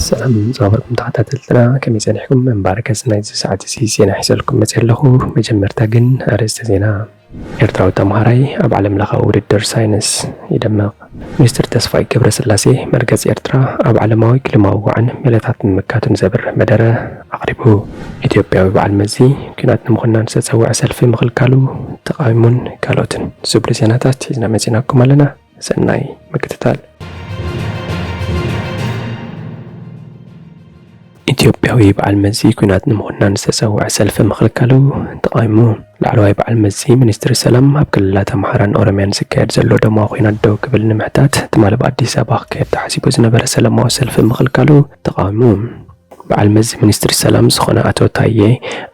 ሰላም ዝኸበርኩም ተኸታተልትና፣ ከመይ ጸኒሕኩም? እምበኣርከስ ናይዚ ሰዓት እዚ ዜና ሒዘልኩም መጺአ ኣለኹ። መጀመርታ ግን ኣርእስተ ዜና። ኤርትራዊ ተምሃራይ ኣብ ዓለምለኻዊ ውድድር ሳይንስ ይደምቕ። ሚኒስትር ተስፋይ ገብረስላሴ መርገጽ ኤርትራ ኣብ ዓለማዊ ክሊማዊ ዋዕን ሜላታት ምምካቱን ዘብርህ መደረ ኣቕሪቡ። ኢትዮጵያዊ በዓል መዚ ኲናት ንምኹናን ዝተጸውዐ ሰልፊ ምኽልካሉ ተቓዊሙን ካልኦትን ዝብሉ ዜናታት ሒዝና መጺናኩም ኣለና። ሰናይ ምክትታል። ኢትዮጵያዊ በዓል መዚ ኲናት ንምኹናን ዝተጸውዐ ሰልፊ ምኽልካሉ ተቓዊሙ። ላዕለዋይ በዓል መዚ ሚኒስትሪ ሰላም ኣብ ክልላት ኣምሓራን ኦሮምያን ዝካየድ ዘሎ ደማዊ ኲናት ደው ክብል ንምሕታት ትማሊ ኣብ ኣዲስ ኣበባ ክካየድ ተሓሲቡ ዝነበረ ሰላማዊ ሰልፊ ምኽልካሉ ተቓዊሙ። በዓል መዚ ሚኒስትሪ ሰላም ዝኾነ ኣቶ ታዬ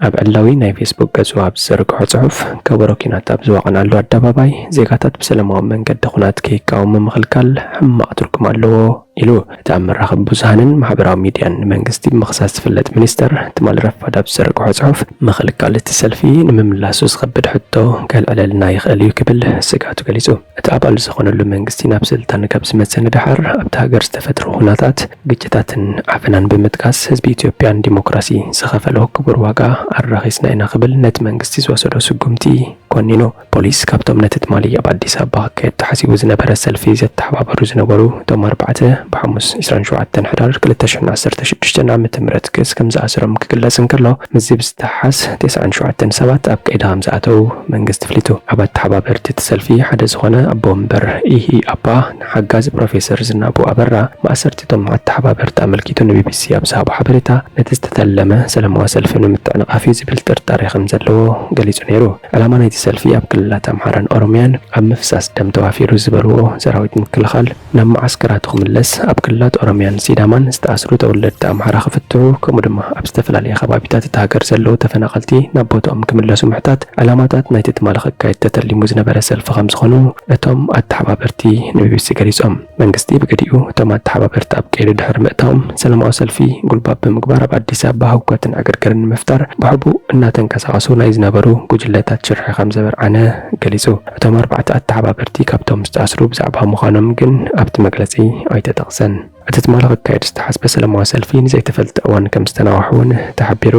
ኣብ ዕላዊ ናይ ፌስቡክ ገጹ ኣብ ዝዘርግሖ ጽሑፍ፣ ከበሮ ኲናት ኣብ ዝወቕዓሉ ኣደባባይ ዜጋታት ብሰላማዊ መንገዲ ኲናት ከይቃወሙ ምኽልካል ሕማቕ ትርጉም ኣለዎ ኢሉ። እቲ ኣብ መራኸቢ ብዙሃንን ማሕበራዊ ሚድያን ንመንግስቲ ብምኽሳስ ዝፍለጥ ሚኒስተር፣ ትማሊ ረፋድ ኣብ ዝዘርግሖ ጽሑፍ፣ ምኽልካል እቲ ሰልፊ ንምምላሱ ዝኸብድ ሕቶ ከልዕለልና ይኽእል እዩ ክብል ስግኣቱ ገሊጹ። እቲ ኣባል ዝኾነሉ መንግስቲ ናብ ስልጣን ካብ ዝመጸ ንደሓር ኣብታ ሃገር ዝተፈጥሩ ኩነታት ግጭታትን ዓፈናን ብምጥቃስ፣ ህዝቢ ኢትዮጵያ ንዲሞክራሲ ዝኸፈሎ ክቡር ዋጋ ኣራኺስና ኢና ክብል ነቲ መንግስቲ ዝወሰዶ ስጉምቲ ኮኒኑ። ፖሊስ ካብቶም ነቲ ትማሊ ኣብ ኣዲስ ኣበባ ክካየድ ተሓሲቡ ዝነበረ ሰልፊ ዘተሓባበሩ ዝነበሩ እቶም ኣርባዕተ፣ ብሓሙስ ዕስራን ሸውዓተን ሕዳር ክልተ ሽሕን ዓሰርተ ሽዱሽተን ዓመተ ምህረት ክስ ከም ዝኣሰሮም ክግለጽ እንከሎ፣ ምስዚ ብዝተሓሓዝ ተስዓን ሸውዓተን ሰባት ኣብ ቀይዲ ከም ዝኣተዉ መንግስቲ ኣፍሊጡ። ኣብ ኣተሓባበርቲ እቲ ሰልፊ ሓደ ዝኾነ ኣቦ ወንበር ኢሂ ኣፓ፣ ሓጋዚ ፕሮፌሰር ዝናቡ ኣበራ፣ ማእሰርቲ እቶም ኣተሓባበርቲ ኣመልኪቱ ንቢቢሲ ኣብ ዝሃቦ ሓበሬታ፣ ነቲ ዝተተለመ ሰላማዊ ሰልፊ ንምትዕንቓፍ እዩ ዝብል ጥርጣሬ ከም ዘለዎ ገሊጹ ነይሩ። ዕላማ ናይቲ ሰልፊ ኣብ ክልላት ኣምሓራን ኦሮምያን ኣብ ምፍሳስ ደም ተዋፊሩ ዝበልዎ ሰራዊት ምክልኻል ናብ መዓስከራቱ ክምለስ፣ ኣብ ክልላት ኦሮምያን ሲዳማን ዝተኣስሩ ተወለድቲ ኣምሓራ ክፍትሑ፣ ከምኡ ድማ ኣብ ዝተፈላለየ ከባቢታት እታ ሃገር ዘለዉ ተፈናቐልቲ ናብ ቦታኦም ክምለሱ ምሕታት ዕላማታት ናይቲ ትማሊ ክካየድ ተተሊሙ ዝነበረ ሰልፊ ከም ዝኾኑ እቶም ኣተሓባበርቲ ንቢቢሲ ገሊጾም። መንግስቲ ብግዲኡ፣ እቶም ኣተሓባበርቲ ኣብ ቀይዲ ድሕሪ ምእታዎም፣ ሰላማዊ ሰልፊ ጉልባብ ብምግባር ኣብ ኣዲስ ኣበባ ህውከትን ዕግርግርን ንምፍጣር ብሕቡእ እናተንቀሳቐሱ ናይ ዝነበሩ ጉጅለታት ሽርሒ ከም ዘበርዓነ ገሊጹ። እቶም ኣርባዕተ ኣተሓባበርቲ ካብቶም ዝተኣስሩ ብዛዕባ ምዃኖም ግን ኣብቲ መግለጺ ኣይተጠቕሰን። እቲ ትማሊ ክካየድ ዝተሓስበ ሰላማዊ ሰልፊ ንዘይተፈልጠ እዋን ከም ዝተናውሐ እውን ተሓቢሩ።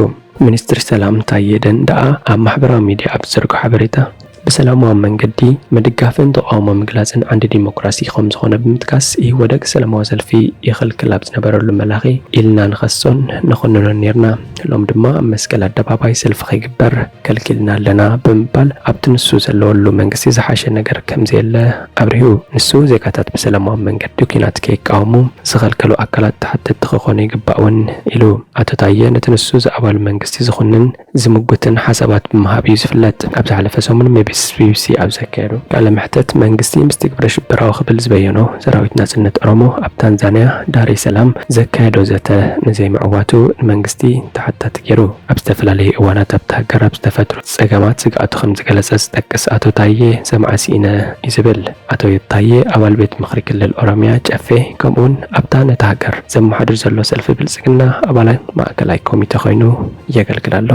ሚኒስትሪ ሰላም ታዬ ደንደኣ ኣብ ማሕበራዊ ሚድያ ኣብ ዝዘርግሖ ሓበሬታ፣ ብሰላማዊ መንገዲ ምድጋፍን ተቓውሞ ምግላጽን ዓንዲ ዲሞክራሲ ከም ዝኾነ ብምጥቃስ፣ ኢህወደግ ሰላማዊ ሰልፊ ይኽልክል ኣብ ዝነበረሉ መላኺ ኢልና ንኸሶን ንኹንኖን ኔርና። ሎም ድማ ኣብ መስቀል ኣደባባይ ሰልፊ ከይግበር ከልኪልና ኣለና ብምባል፣ ኣብቲ ንሱ ዘለወሉ መንግስቲ ዝሓሸ ነገር ከም ዘየለ ኣብሪሁ። ንሱ፣ ዜጋታት ብሰላማዊ መንገዲ ኲናት ከይቃወሙ ዝኸልከሉ ኣካላት ተሓተትቲ ክኾኑ ይግባእ እውን ኢሉ። ኣቶ ታየ ነቲ ንሱ ዝኣባሉ መንግስቲ ዝኹንን ዝምጉትን ሓሳባት ብምሃብ እዩ ዝፍለጥ። ኣብ ዝሓለፈ ሰሙን ቢቢሲ ኣብ ዘካየዶ ቃለ መሕተት፣ መንግስቲ ምስ ትግብረ ሽበራዊ ክብል ዝበየኖ ሰራዊት ናጽነት ኦሮሞ ኣብ ታንዛንያ ዳሬ ሰላም ዘካየዶ ዘተ ንዘይምዕዋቱ ንመንግስቲ ተሓታቲ ገይሩ። ኣብ ዝተፈላለዩ እዋናት ኣብታ ሃገር ኣብ ዝተፈጥሩ ጸገማት ስግኣቱ ከም ዝገለጸ ዝጠቅስ ኣቶ ታየ፣ ሰማዒ ስኢነ እዩ ዝብል። ኣቶ ታየ ኣባል ቤት ምኽሪ ክልል ኦሮምያ ጨፌ፣ ከምኡውን ኣብታ ነታ ሃገር ዘመሓድር ዘሎ ሰልፊ ብልጽግና ኣባል ማእከላይ ኮሚተ ኮይኑ የገልግል ኣሎ።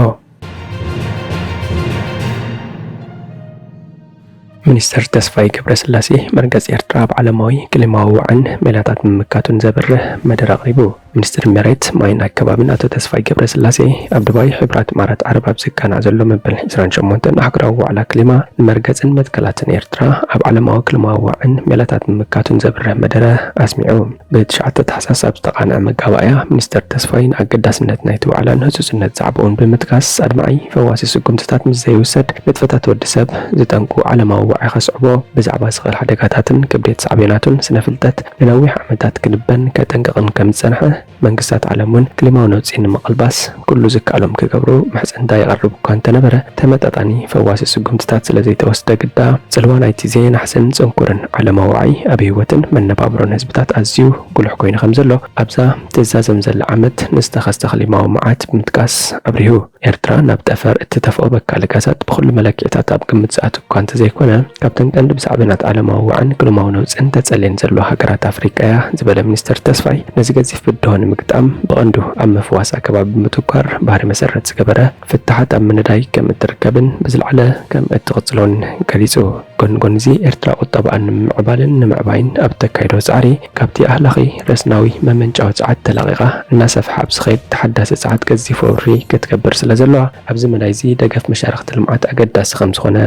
ሚኒስተር ተስፋይ ገብረስላሴ መርገጽ ኤርትራ ኣብ ዓለማዊ ክሊማዊ ዋዕን ሜላታት ምምካቱን ዘብርህ መደረ ኣቕሪቡ። ሚኒስትሪ መሬት፣ ማይን ኣከባብን ኣቶ ተስፋይ ገብረስላሴ ኣብ ዱባይ ሕቡራት ኢማራት ዓረብ ኣብ ዝቃናዕ ዘሎ መበል ዕስራን ሸሞንተን ኣህጉራዊ ዋዕላ ክሊማ ንመርገጽን መትከላትን ኤርትራ ኣብ ዓለማዊ ክሊማዊ ዋዕን ሜላታት ምምካቱን ዘብርህ መደረ ኣስሚዑ። ብትሽዓተ ታሕሳስ ኣብ ዝተቓንዐ መጋባእያ፣ ሚኒስተር ተስፋይ ንኣገዳስነት ናይቲ ዋዕላን ህጹጽነት ዛዕባኡን ብምጥቃስ፣ ኣድማዒ ፈዋሲ ስጉምትታት ምስ ዘይውሰድ፣ ንጥፈታት ወዲ ሰብ ዝጠንቁ ዓለማዊ ዋዒ ከስዕቦ፣ ብዛዕባ ስቕል ሓደጋታትን ክብደት ሳዕቤናቱን ስነ ፍልጠት ንነዊሕ ዓመታት ክንበን ከጠንቅቕን ከም ዝጸንሐ፣ መንግስታት ዓለም እውን ክሊማዊ ነውጺ ንምቕልባስ ኩሉ ዝከኣሎም ክገብሩ ምሕጽንታ የቕርብ እኳ እንተነበረ፣ ተመጣጣኒ ፈዋሲ ስጉምትታት ስለ ዘይተወስደ ግዳ፣ ጽልዋ ናይቲ ዘየናሕስን ጽንኩርን ዓለማዊ ዋዒ ኣብ ህይወትን መነባብሮን ህዝብታት ኣዝዩ ጉሉሕ ኮይኑ ከም ዘሎ ኣብዛ ትዛዘም ዘላ ዓመት ንዝተኸስተ ክሊማዊ መዓት ብምጥቃስ ኣብሪሁ። ኤርትራ ናብ ጠፈር እትተፍኦ በካሊ ጋዛት ብኹሉ መለክዒታት ኣብ ግምት ዝኣቱ እኳ እንተዘይኮነ፣ ካብተን ቀንዲ ብሳዕቤናት ዓለማዊ ዋዕን ክሊማዊ ነውጽን ተጸልየን ዘለዋ ሃገራት ኣፍሪቃ እያ ዝበለ ሚኒስተር ተስፋይ፣ ነዚ ገዚፍ ብድሆ ንምግጣም ብቐንዱ ኣብ ምፍዋስ ኣከባቢ ምትኳር ባህሪ መሰረት ዝገበረ ፍታሓት ኣብ ምንዳይ ከም እትርከብን ብዝለዓለ ከም እትቕጽሎን ገሊጹ። ጎን ጎንዚ ኤርትራ ቁጠባኣን ንምምዕባልን ንምዕባይን ኣብ ተካይዶ ጻዕሪ ካብቲ ኣህላኺ ረስናዊ መመንጫዊ ጸዓት ተላቒቓ እናሰፍሐ ኣብ ዝኸይድ ተሓዳሲ ጸዓት ገዚፍ ወፍሪ ክትገብር ስለ ዘለዋ ኣብዚ መዳይ እዚ ደገፍ መሻርኽቲ ልምዓት ኣገዳሲ ከም ዝኾነ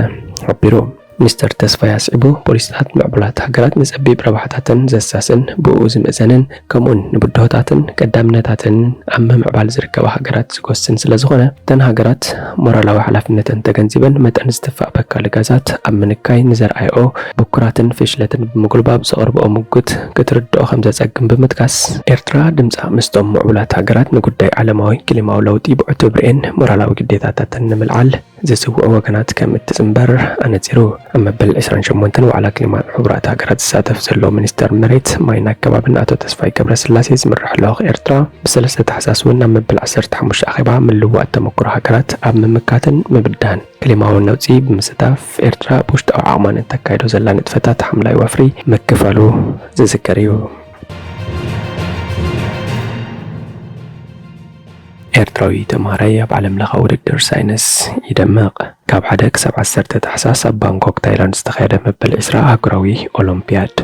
ሓቢሩ። ሚስተር ተስፋይ ኣስዒቡ፣ ፖሊሲታት ምዕቡላት ሃገራት ንጸቢብ ረብሓታተን ዘሳስን ብኡ ዝምእዘንን ከምኡውን ንብድሆታትን ቀዳምነታትን ኣብ ምምዕባል ዝርከባ ሃገራት ዝጎስን ስለ ዝኾነ፣ እተን ሃገራት ሞራላዊ ሓላፍነተን ተገንዚበን መጠን ዝትፋእ በካሊ ጋዛት ኣብ ምንካይ ንዘርኣይኦ ብኩራትን ፍሽለትን ብምጉልባብ ዘቕርብኦ ምጉት ክትርድኦ ከም ዘጸግም ብምጥቃስ፣ ኤርትራ ድምጻ ምስቶም ምዕቡላት ሃገራት ንጉዳይ ዓለማዊ ክሊማዊ ለውጢ ብዕቱብ ርእየን ሞራላዊ ግዴታታተን ንምልዓል ዝስውዑ ወገናት ከም እትጽንበር ኣነጺሩ። ኣብ መበል ዕስራን ሸሞንተን ዋዕላ ክሊማ ሕቡራት ሃገራት ዝሳተፍ ዘሎ ሚኒስተር መሬት፣ ማይን ኣከባብን ኣቶ ተስፋይ ገብረስላሴ ዝምራሕ ልኡኽ ኤርትራ፣ ብሰለስተ ታሕሳስ እውን ኣብ መበል ዓሰርተ ሓሙሽተ ኣኼባ ምልውዋጥ ተመክሮ ሃገራት ኣብ ምምካትን ምብዳህን ክሊማዊ ነውጺ ብምስታፍ፣ ኤርትራ ብውሽጣዊ ዓቕማ ንተካይዶ ዘላ ንጥፈታት ሓምላይ ወፍሪ ምክፋሉ ዝዝከር እዩ። ኤርትራዊ ተምሃራይ ኣብ ዓለምለኻዊ ውድድር ሳይንስ ይደምቕ። ካብ ሓደ ክሳብ ዓሰርተ ታሕሳስ ኣብ ባንኮክ ታይላንድ ዝተኻየደ መበል ዕስራ ኣህጉራዊ ኦሎምፒያድ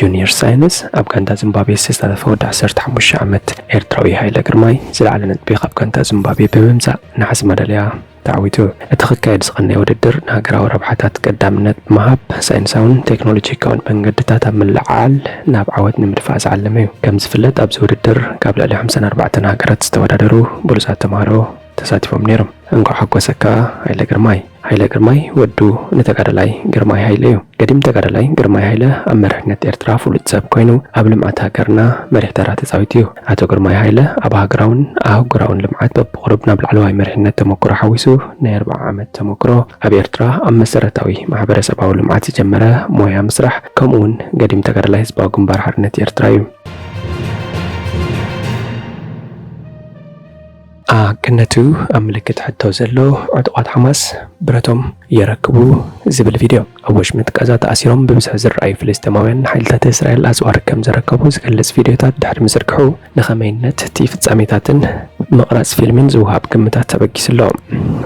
ጁኒየር ሳይንስ ኣብ ጋንታ ዚምባብዌ ዝተሳተፈ ወዲ ዓሰርተ ሓሙሽተ ዓመት ኤርትራዊ ሃይለ ግርማይ ዝለዓለ ነጥቢ ካብ ጋንታ ዚምባብዌ ብምምጻእ ነሓስ መዳልያ ተዓዊቱ። እቲ ክካየድ ዝቐነየ ውድድር ንሃገራዊ ረብሓታት ቀዳምነት ብምሃብ ሳይንሳውን ቴክኖሎጂካውን መንገድታት ኣብ ምልዕዓል ናብ ዓወት ንምድፋእ ዝዓለመ እዩ። ከም ዝፍለጥ ኣብዚ ውድድር ካብ ልዕሊ ሓምሳን ኣርባዕተን ሃገራት ዝተወዳደሩ ብሉጻት ተምሃሮ ተሳቲፎም ነይሮም። እንኳዕ ሓጎሰካ ሃይለ ግርማይ። ሃይለ ግርማይ ወዱ ንተጋዳላይ ግርማይ ሃይለ እዩ። ገዲም ተጋዳላይ ግርማይ ሃይለ ኣብ መሪሕነት ኤርትራ ፍሉጥ ሰብ ኮይኑ ኣብ ልምዓት ሃገርና መሪሕ ተራ ተጻዊቱ እዩ። ኣቶ ግርማይ ሃይለ ኣብ ሃገራውን ኣህጉራውን ልምዓት በብቑሩብ ናብ ላዕለዋይ መሪሕነት ተመክሮ ሓዊሱ ናይ ኣርብዓ ዓመት ተመክሮ ኣብ ኤርትራ ኣብ መሰረታዊ ማሕበረሰባዊ ልምዓት ዝጀመረ ሞያ ምስራሕ ከምኡ እውን ገዲም ተጋዳላይ ህዝባዊ ግንባር ሓርነት ኤርትራ እዩ። ኣቅነቱ ኣብ ምልክት ሕቶ ዘሎ ዕጡቓት ሓማስ ብረቶም የረክቡ ዝብል ቪድዮ። ኣብ ወሽመጥ ጋዛ ተኣሲሮም ብብዝሒ ዝረኣዩ ፍልስጤማውያን ንሓይልታት እስራኤል ኣጽዋር ከም ዘረከቡ ዝገልጽ ቪድዮታት ድሕሪ ምዝርግሑ፣ ንኸመይነት እቲ ፍጻሜታትን ምቕራጽ ፊልምን ዝወሃብ ግምታት ተበጊሱ ኣሎ።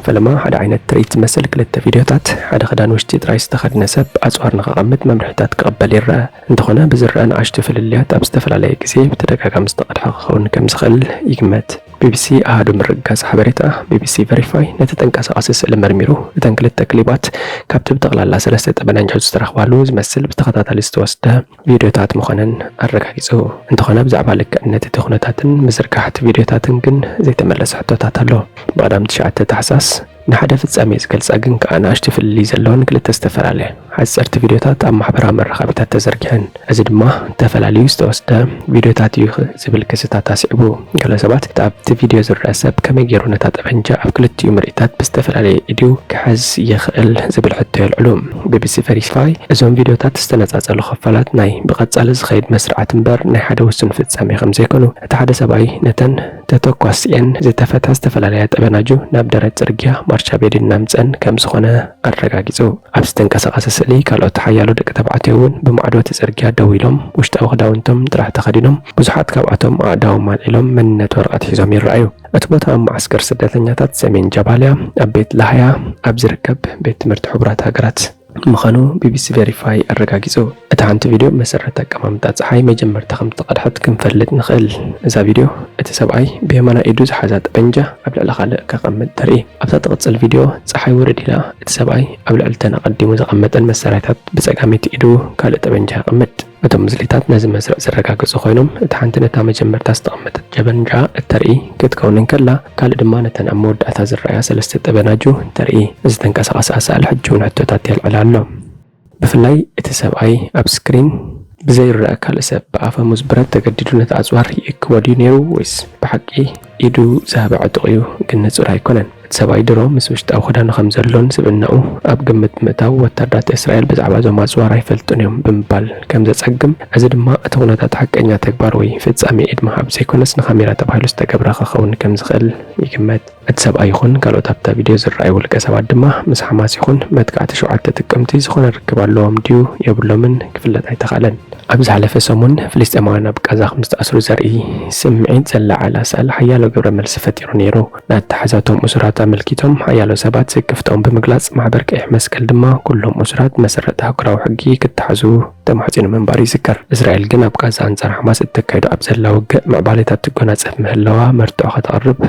ፈለማ ሓደ ዓይነት ትርኢት ዝመስል ክልተ ቪድዮታት፣ ሓደ ክዳን ውሽጢ ጥራይ ዝተኸድነ ሰብ ኣጽዋር ንኸቐምጥ መምርሒታት ክቕበል ይረአ። እንተኾነ፣ ብዝረአ ንኣሽቱ ፍልልያት ኣብ ዝተፈላለየ ግዜ ብተደጋጋሚ ዝተቐድሐ ክኸውን ከም ዝኽእል ይግመት። ቢቢሲ ኣሃዱ ምርግጋጽ ሓበሬታ፣ ቢቢሲ ቨሪፋይ፣ ነቲ ተንቀሳቓሲ ስእሊ መርሚሩ፣ እተን ክልተ ክሊባት ካብቲ ብጠቕላላ ሰለስተ ጠበናጃት ዝተረኽባሉ ዝመስል ብተኸታታሊ ዝተወስደ ቪድዮታት ምዃነን ኣረጋጊጹ። እንተኾነ፣ ብዛዕባ ልክዕነት እቲ ኩነታትን ምዝርጋሕ እቲ ቪድዮታትን ግን ዘይተመለሰ ሕቶታት ኣሎ። ብቐዳም ትሽዓተ ታሕሳስ፣ ንሓደ ፍጻሜ ዝገልጻ ግን ከኣ ንኣሽቱ ፍልልይ ዘለወን ክልተ ዝተፈላለያ ሓጸርቲ ቪድዮታት ኣብ ማሕበራዊ መራኸቢታት ተዘርጊሐን። እዚ ድማ ተፈላልዩ ዝተወስደ ቪድዮታት እዩ ክ-፣ ዝብል ክስታት ኣስዒቡ። ገለ ሰባት፣ እቲ ኣብቲ ቪድዮ ዝረአ ሰብ ከመይ ገይሩ ነታ ጠበንጃ ኣብ ክልቲኡ ምርኢታት ብዝተፈላለየ ኢዱ ክሕዝ ይኽእል ዝብል ሕቶ የልዕሉ። ቢቢሲ ቨሪፋይ፣ እዞም ቪድዮታት ዝተነጻጸሉ ክፋላት ናይ ብቐጻሊ ዝኸይድ መስርዓት እምበር ናይ ሓደ ውሱን ፍጻሜ ከም ዘይኮኑ፣ እቲ ሓደ ሰብኣይ ነተን ተተኳሲኤን ዝተፈታ ዝተፈላለያ ጠበናጁ ናብ ደረት ጽርግያ ማርሻቤዲ እናምጸን ከም ዝኾነ ኣረጋጊጹ። ኣብዚ ዝተንቀሳቐሰ ስእሊ፣ ካልኦት ሓያሎ ደቂ ተባዕትዮ እውን ብማዕዶ እቲ ጽርግያ ደው ኢሎም፣ ውሽጣዊ ክዳውንቶም ጥራሕ ተኸዲኖም፣ ብዙሓት ካብኣቶም ኣእዳዎም ኣልዒሎም መንነት ወረቐት ሒዞም ይረኣዩ። እቲ ቦታ ኣብ መዓስከር ስደተኛታት ሰሜን ጃባልያ፣ ኣብ ቤት ላህያ ኣብ ዝርከብ ቤት ትምህርቲ ሕቡራት ሃገራት ምዃኑ ቢቢሲ ቨሪፋይ ኣረጋጊጹ። እታ ሓንቲ ቪድዮ ብመሰረት ኣቀማምጣ ጸሓይ መጀመርታ ከም ዝተቐድሐት ክንፈልጥ ንኽእል። እዛ ቪድዮ፣ እቲ ሰብኣይ ብየማናይ ኢዱ ዝሓዛ ጠበንጃ ኣብ ልዕሊ ካልእ ከቐምጥ ተርኢ። ኣብታ ትቕጽል ቪድዮ፣ ጸሓይ ውርድ ኢላ፣ እቲ ሰብኣይ ኣብ ልዕሊ እተን ኣቐዲሙ ዘቐመጠን መሳርያታት ብጸጋመይቲ ኢዱ ካልእ ጠበንጃ የቐምጥ። እቶም ምስሊታት ነዚ መስርዕ ዘረጋግጹ ኮይኖም፣ እታ ሓንቲ ነታ መጀመርታ ዝተቐመጠት ጠበንጃ እተርኢ ክትከውን እንከላ፣ ካልእ ድማ ነተን ኣብ መወዳእታ ዝረኣያ ሰለስተ ጠበናጁ ተርኢ። እዚ ተንቀሳቓሲ ኣሳእል ሕጂ እውን ሕቶታት የልዕል ኣሎ። ብፍላይ እቲ ሰብኣይ ኣብ ስክሪን ብዘይረኣ ካልእ ሰብ ብኣፈሙዝ ብረት ተገዲዱ ነቲ ኣጽዋር ይእክቦ ድዩ ነይሩ ወይስ ብሓቂ ኢዱ ዝሃበ ዕጡቕ እዩ ግን ንጹር ኣይኮነን። እቲ ሰብኣይ ድሮ ምስ ውሽጣዊ ክዳኑ ከም ዘሎን ስብእናኡ ኣብ ግምት ምእታው ወታደራት እስራኤል ብዛዕባ እዞም ኣጽዋር ኣይፈልጡን እዮም ብምባል ከም ዘጸግም፣ እዚ ድማ እቲ ኩነታት ሓቀኛ ተግባር ወይ ፍጻሜ ኢድማ ኣብ ዘይኮነስ ንካሜራ ተባሂሉ ዝተገብረ ክኸውን ከም ዝኽእል ይግመት። እቲ ሰብኣይ ይኹን ካልኦት ኣብታ ቪድዮ ዝረኣዩ ውልቀ ሰባት ድማ ምስ ሓማስ ይኹን መጥቃዕቲ ሸውዓተ ጥቅምቲ ዝኾነ ርክብ ኣለዎም ድዩ የብሎምን ክፍለጥ ኣይተኻእለን። ኣብ ዝሓለፈ ሰሙን ፍልስጤማውያን ኣብ ቃዛ ከም ዝተኣስሩ ዘርኢ ስምዒት ዘለዓዕል ኣሳእል ሓያሎ ግብረ መልሲ ፈጢሩ ነይሩ። ንኣተሓሕዛ እቶም እሱራት ኣመልኪቶም ሓያሎ ሰባት ስክፍታኦም ብምግላጽ፣ ማሕበር ቀይሕ መስቀል ድማ ኩሎም እሱራት መሰረት ኣህጉራዊ ሕጊ ክተሓዙ ተማሕጺኑ ምንባሩ ይዝከር። እስራኤል ግን ኣብ ቃዛ ኣንጻር ሓማስ እተካይዶ ኣብ ዘላ ውግእ ምዕባሌታት ትጎናጸፍ ምህላዋ መርትዖ ከተቕርብ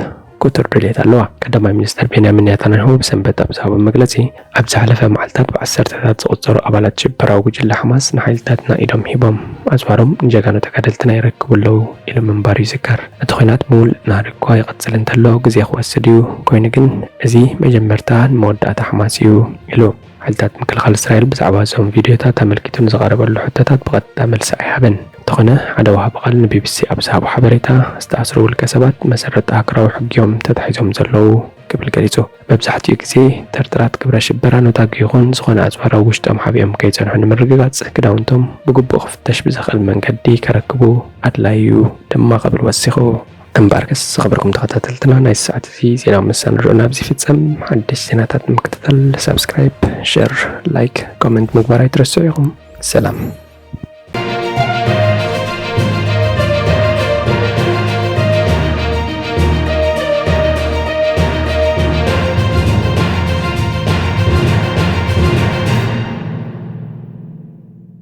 ክቱር ድልየት ኣለዋ። ቀዳማይ ሚኒስተር ቤንያሚን ኔታንያሁ ብሰንበት ኣብ ዝሃቦ መግለጺ፣ ኣብ ዝሓለፈ መዓልታት ብዓሰርተታት ዝቑጸሩ ኣባላት ሽበራዊ ጉጅለ ሓማስ ንሓይልታትና ኢዶም ሂቦም፣ ኣጽዋሮም ንጀጋኑ ተጋደልትና የረክቡ ኣለዉ ኢሉ ምንባሩ ይዝከር። እቲ ኲናት ብምሉእ ናህሪ እኳ ይቕጽል እንተሎ፣ ግዜ ክወስድ እዩ፣ ኮይኑ ግን እዚ መጀመርታ ንመወዳእታ ሓማስ እዩ ኢሉ። ሓይልታት ምክልኻል እስራኤል ብዛዕባ እዞም ቪድዮታት ኣመልኪቱ ንዝቐረበሉ ሕቶታት ብቐጥታ መልሲ ኣይሃበን። እንተኾነ፣ ሓደ ወሃቢ ቃል ንቢቢሲ ኣብ ዝሃቦ ሓበሬታ፣ ዝተኣስሩ ውልቀ ሰባት መሰረት ኣህጉራዊ ሕጊ እዮም ተታሒዞም ዘለዉ ክብል ገሊጹ። መብዛሕትኡ ግዜ ጥርጥራት ግብረ ሽበራ ነታጒ ይኹን ዝኾነ ኣጽዋር ኣብ ውሽጦም ሓቢኦም ከይጸንሑ ንምርግጋጽ፣ ክዳውንቶም ብግቡእ ክፍተሽ ብዘኽእል መንገዲ ከረክቡ ኣድላዪ እዩ ድማ ክብል ወሲኹ። እምበኣርከስ ዝኸበርኩም ተኸታተልትና፣ ናይ ሰዓት እዚ ዜናዊ መሰናድኦ ናብዚ ይፍጸም። ሓደሽቲ ዜናታት ንምክትታል ሳብስክራይብ፣ ሸር፣ ላይክ፣ ኮመንት ምግባር ኣይትረስዑ ኢኹም። ሰላም።